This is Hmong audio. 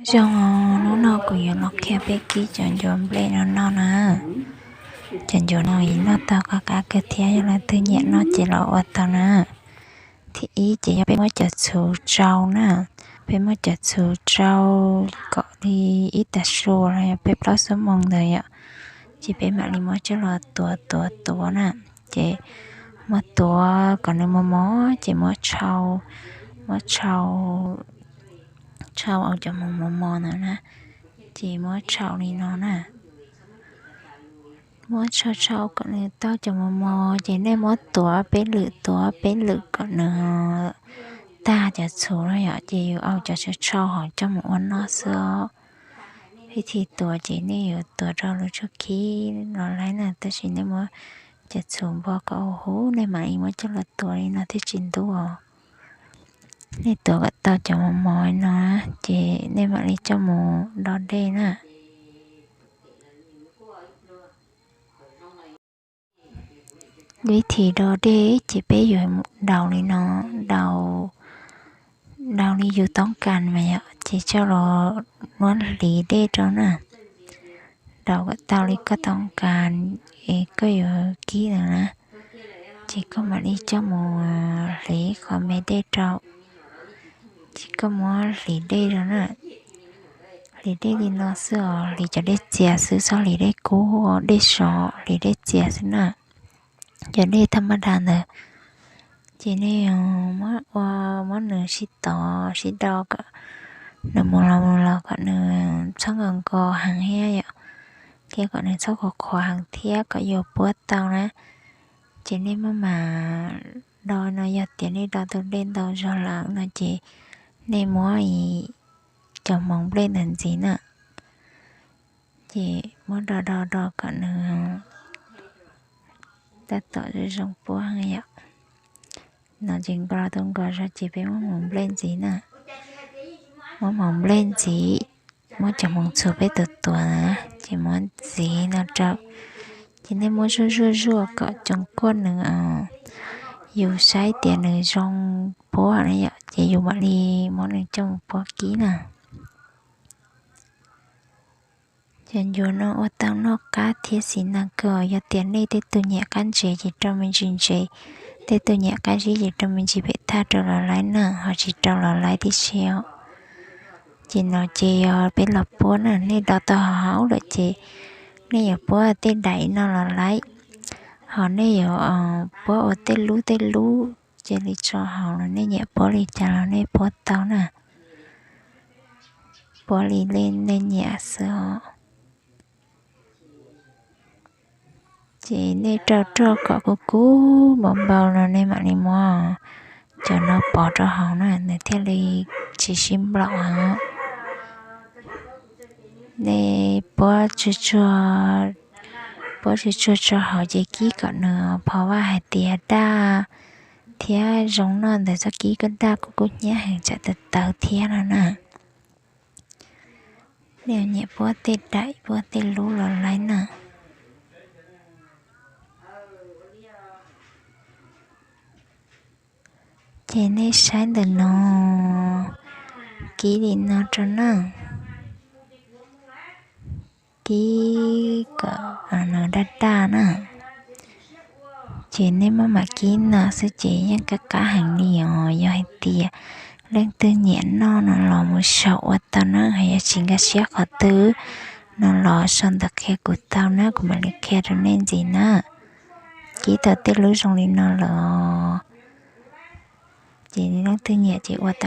Zoo, hnub no kuv yuav los qhia peb kib cov ncuav nplej no noj na. Cov ncuav no noj tau qab qab kawg thiab, yog leej twg nyiam noj ces los ua tau na. Thib ib ces yog peb muab cov txhuv tsau na. Peb muab cov txhuv tsau kom li ib tag su los yog peb plaub xuab moos ntawd yom, ces peb mam li muab coj los tuav tuav tuav na. Ces muab tuav kom nws mos mos ces muab tsau, muab tsau, tsau ua cov mos mos mos ntawd na. Ces muab tsau li no na. Muab tsau tsau kom nws tau cov mos mos ces nej muab tuav peb lwm, tuav peb lwm kom nws tag cov txhuv no yom, ces yus ua cov tsau tsau hauv coj mus ua noj xwb os. Vib thib tuav ces nej yuav tuav rau lub tshuab khib los laib na, tab sis nej muab cov txhuv npog kom huv huv nej mam li muab coj los tuav li no thiaj tsis ntub os. Nej tuav kom tau cov mos mos no ces nej mam li coj mus do dej na. Vib thib do dej ces peb yuav daus li no, daus, daus li yus toob kas mas yom, ces coj los muab hliv dej rau na. Daus kom tau li koj toob kas es koj yuav kib ntawd na, ces koj mam li coj mus hliv qhov me dej rau. Ces koj muab hliv dej rau na. Hliv dej li no xwb os, hliv cov dej txias xwb, txhob hliv dej kub, dej sov, hliv dej txias xwb na. Cov dej thaj maj das ntawd ces nej ua, muab nws sib tov sib do kom nws mus los mus los kom nws txhob nkaus nkaus heev thiab yom, thiab kom nws txhob qhuav qhuav heev thiab kom yuav puab tau na. Ces nej maj mam do no, yog tias nej do tus dej ntau zog lawm no ces nej muab cov hmoov nplej ntawd ntxiv na. Ces muab do do do kom nws tab tom zoo zoo puab yom. No ces nkaus tus nkaus zog ces peb muab hmoov nplej ntxiv na. Muab hmoov nplej ntxiv, muab cov hmoov txhuv peb tuav tuav na, ces muab ntxiv no rau. Ces nej muab zuaj zuaj zuaj kom coos kuaj nws, yus saib tias nws zoo puab na yom, ces yus mam li muab nws coj mus puab kib na. Cov ncuav no ua tau noj qab thiab xiv nas kawg, yog tias nej tej tug nyiam qab ntsev ces rau me ntsis ntsev, tej tug nyiam qab zib ces rau me ntsis pem thaj rau los laib na, ho tsis rau los laib tib si os. Ces no ces yog peb los puab na, nej do tau hauv lawm ces nej yuav puab tej daim no los laib, ho nej yuav puab ua tej lub tej lub cia li tso hauv los nej nyiam puab li cas los nej puab tau na. Puab li nej nyiam xwb os. Ces nej rau roj kom kub kub npau npau no nej mam li muab cov no pov rau hauv na, nws thiaj li tsis sib nplaum os. Nej puab tsuag tsuag, puab tsuag tsuag tso hauv ces kib kom nws phov vaj hais tias daj thiab zoo noj ntawd, txhob kib kom daj kub kub hnyiab heev tsam tawv tawv thiab no na. Nej nyiam puab tej daim puab tej lub los laib na. Ces nej saib ntawm no, kib li no rau na. Kib kom nws daj daj na. Ces nej maj mam kib no xwb ces yeej qab qab heev li os. Yog hais tias leej twg nyiam noj no los mus xyaum ua tau na, yog tsis nkag siab qhov twg no los sau ntawv qhia kuv tau na, kuv mam li qhia rau nej ntxiv na. Kib tau tej lub zoo li no lawm, ces leej twg nyiam ces ua tau